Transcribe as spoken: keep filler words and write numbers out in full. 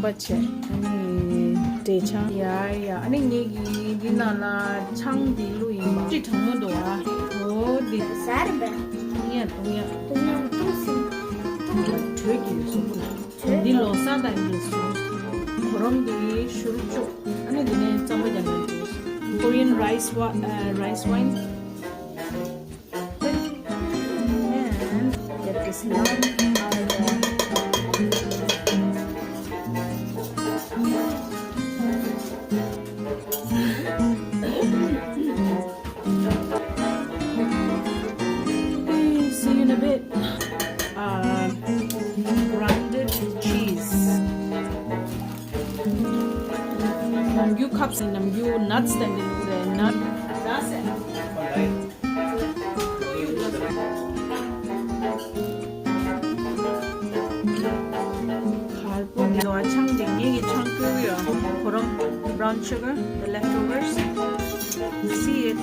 བྱས། ཨ་ནི་འབྲས་ཆང་། ཡ་ཡ། ཨ་ནི་ངེད་ཀྱིས་འདི་ནང་ལ་ཆང་འདི་བླུགས་ཡིན་པ། ཅི་གྲང་མོ་འདུག་ཨ། འོ་འདི། ཟ་རེད་པས། བཏུང་ཡ་བཏུང་ཡ། བཏུང་ཡ་བཏུང་ཟིན། བཏུང་ལ་དྲོད་ཀྱི་ཡོད་སོ། དྲོད། འདི་ལོ་གསར་དང་ཡོད་སོ། གོ་རམ་འདི་ཤུ་རུ་བཅུག་ཨ་ནི་འདི་ནས་རྩམ་པ་རྒྱག་ན་འགྲིག Korean rice wa- uh, rice wine. And get this lump out of the Okay, see you in a bit. Uh, grinded cheese. ནམ་རྒྱུན་ཁབ་སི་ནམ་རྒྱུན་nuts་དང་འདི་ལུག་རེད་nuts། དར་པོ་འདི་ལ་ཆང་འདི་ངེད་ཀྱི་ཆང་བསྐོལ་གི་ཡོད། གོ་རམ་brown sugar, the leftovers. See it.